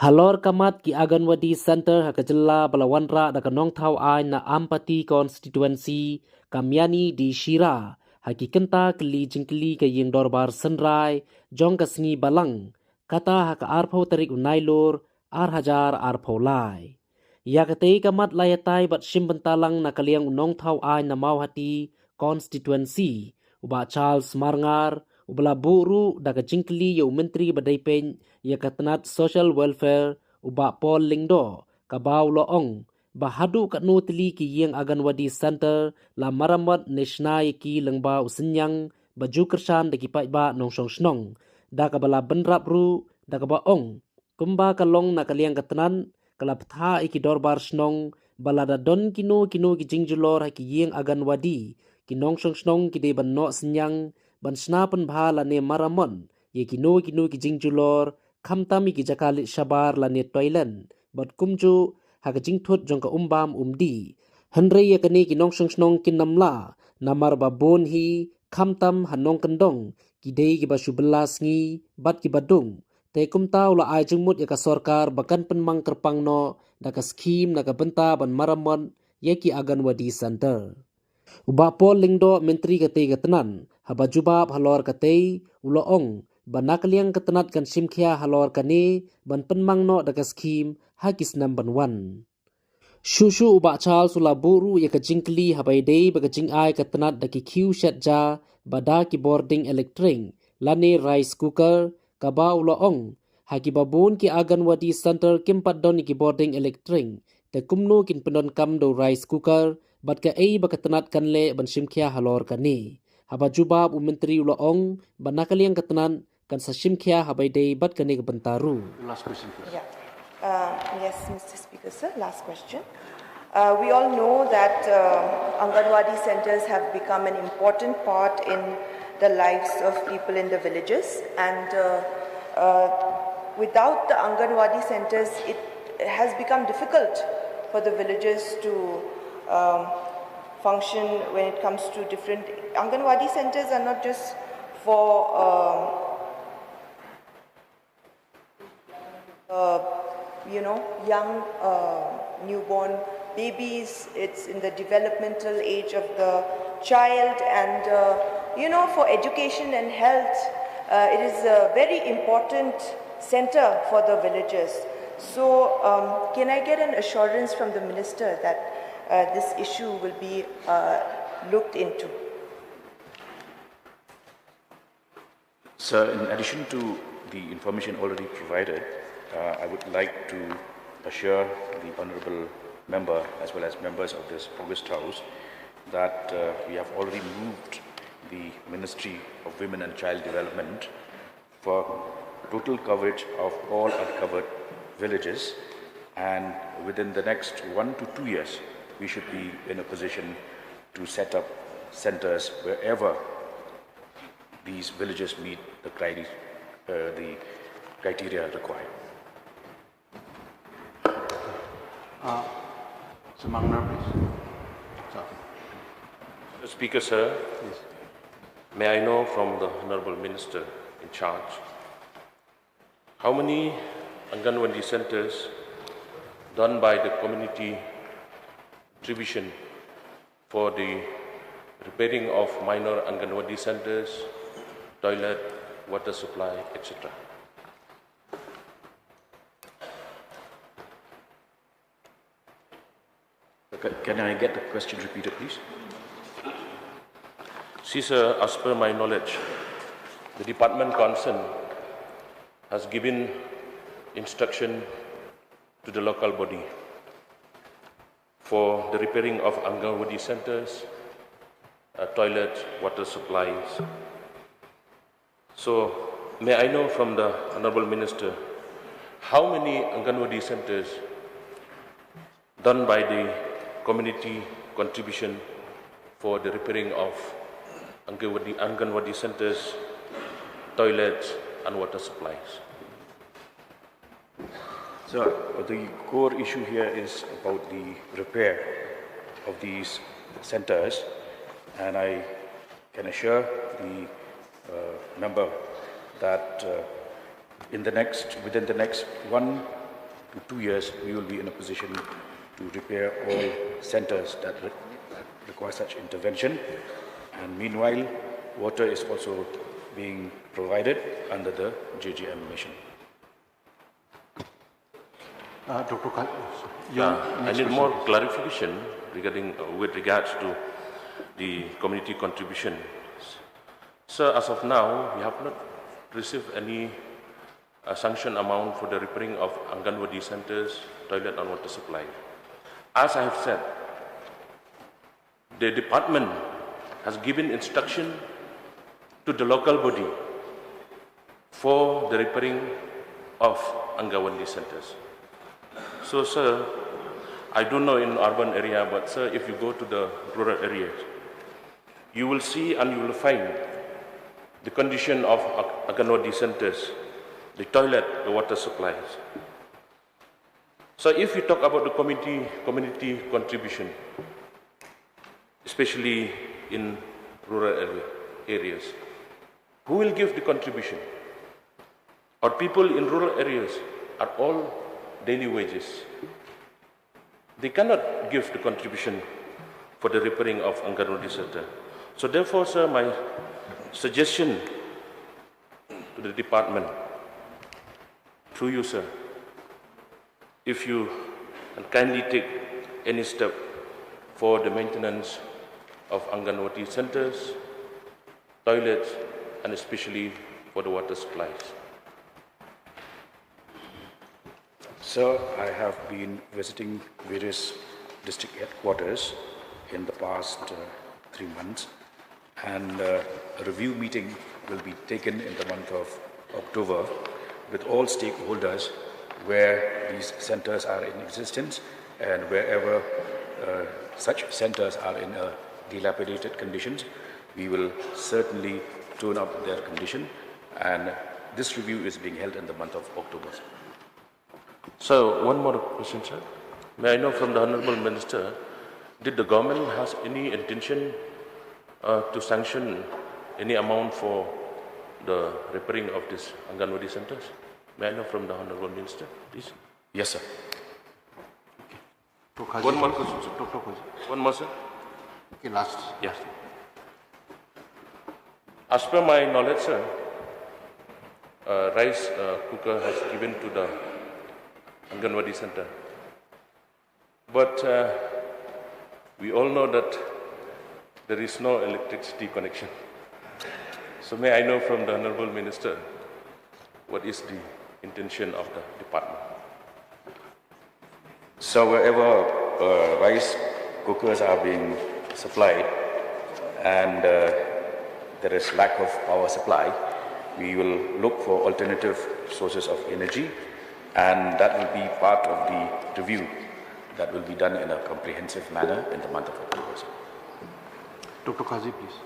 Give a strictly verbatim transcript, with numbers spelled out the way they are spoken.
Halor ka mat ki Anganwadi Center ha ka jylla ba la wanrah da ka nongthaw aiñ na Ampati Constituency, ka Miani D. Shira, ha ki kynta kylli jingkylli ka ïing dorbar synrai jong ka sngi Balang, kata ha ka arphew tarik u Nailur, ar hajar arphew lai. Ïa katei ka mat la ïatai bad shim bynta lang na ka liang u nongthaw aiñ na Mawhati Constituency, u Bah Charles Marngar, uba la buh ruh da ka jingkylli ïa u Myntri ba dei peit ïa ka tnat Social Welfare, u Bah Paul Lyngdoh, kaba u la ong ba haduh katno tylli ki ïing Anganwadi Center la maramot ne shna ïa ki lyngba u synñiang ba ju kyrshan da ki paidbah nongshong shnong, da kaba la bynrap ruh da kaba ong kumba ka long na ka liang ka tnat, ka la bthah ïa ki dorbar shnong ba lada don kino kino ki jingjulor ha ki ïing Anganwadi, ki nongshong shnong ki dei ban noh synñiang ban shna pynbha lane maramot ïa kino kino ki jingjulor, khamtam ïa ki jaka leit shabar lane toilet, bad kumjuh ha ka jingthut jong ka umbam umdih. Hynrei ïa kane ki nongshong shnong kin ym lah, namar ba bun hi, khamtam ha nongkyndong, ki dei kiba shu bylla sngi bad kiba dung. Te kumta u la ai jingmut ïa ka sorkar ba kan pynmang kyrpang noh da ka skhim na ka bynta ban maramot ïa ki Anganwadi Center. U Bah Paul Lyngdoh, Myntri katei ka tnat, haba jubab halor katei, u la ong ba na ka liang ka tnat kan shim khia halor kane ban pynmang noh da ka skhim ha ki snem ban wan. Shuh shuh u Bah Charles u la buh ruh ïa ka jingkylli haba ïadei bad ka jingai ka tnat da ki khiew shet ja bad da ki bording elektrik lane rice cooker, kaba u la ong ha kiba bun ki Anganwadi Center kim pat don ïa ki bording elektrik, te kumno kin pyndonkam da u rice cooker, bad kaei ba ka tnat kan leh ban shim khia halor kane. Haba jubab u Myntri u la ong ba na ka liang ka tnat kan sa shim khia haba ïadei bad kane ka bynta ruh. Last question, please. Yeah. Uh, yes, Mister Speaker, sir, last question. Uh, we all know that uh, Anganwadi centers have become an important part in the lives of people in the villages, and uh, uh, without the Anganwadi centers, it has become difficult for the villages to um, function when it comes to different. Anganwadi centers are not just for um, uh, you know, young uh, newborn babies. It's in the developmental age of the child, and uh, you know, for education and health, uh, it is a very important center for the villages. So, um, can I get an assurance from the minister that uh, this issue will be uh, looked into? Sir, in addition to the information already provided, uh, I would like to assure the Honorable Member as well as members of this august House that uh, we have already moved the Ministry of Women and Child Development for total coverage of all uncovered villages, and within the next one to two years, we should be in a position to set up centers wherever these villages meet the criteria, uh, the criteria required. Uh, Sir Marngar, please. Sir. Speaker, sir, Yes. may I know from the Honorable Minister in charge how many Anganwadi centers done by the community contribution for the repairing of minor Anganwadi centers, toilet, water supply, et cetera? Ca- Can I get the question repeated, please? See, sir, as per my knowledge, the department concerned has given instruction to the local body for the repairing of Anganwadi centers, uh, toilets, water supplies. So, may I know from the Honorable Minister how many Anganwadi centers done by the community contribution for the repairing of Anganwadi, Anganwadi centers, toilets, and water supplies? So the core issue here is about the repair of these centers, and I can assure the uh, member that uh, in the next, within the next one to two years, we will be in a position to repair all centers that re- require such intervention. And meanwhile, water is also being provided under the J J M mission. Uh, Doctor Khan, Yeah, I need more clarification regarding uh, with regards to the community contribution. Sir, as of now, we have not received any uh, sanction amount for the repairing of Anganwadi centers, toilet and water supply. As I have said, the department has given instruction to the local body for the repairing of Anganwadi centers. So, sir, I don't know in urban area, but sir, if you go to the rural areas, you will see and you will find the condition of Anganwadi centers, the toilet, the water supplies. So if you talk about the community, community contribution, especially in rural area, areas, who will give the contribution? Our people in rural areas are all daily wages. They cannot give the contribution for the repairing of Anganwadi center. So therefore, sir, my suggestion to the department, through you, sir, if you can kindly take any step for the maintenance of Anganwadi centers, toilets, and especially for the water supplies. So I have been visiting various district headquarters in the past uh, three months, and uh, a review meeting will be taken in the month of October with all stakeholders where these centers are in existence and wherever uh, such centers are in a dilapidated conditions, we will certainly tune up their condition, and this review is being held in the month of October. So, one more question, sir. May I know from the Honorable Minister, did the government has any intention uh, to sanction any amount for the repairing of these Anganwadi centers? May I know from the Honorable Minister, please? Yes, sir. Dr. Khazi, One more question, sir. Dr. Khazi. One more, sir. Okay, last. Yes. As per my knowledge, sir, uh, rice uh, cooker has given to the Anganwadi center. But uh, we all know that there is no electricity connection. So may I know from the Honorable Minister, what is the intention of the department? So wherever uh, rice cookers are being supplied and uh, there is lack of power supply, we will look for alternative sources of energy, and that will be part of the review that will be done in a comprehensive manner in the month of October. Dr. Khazi, please.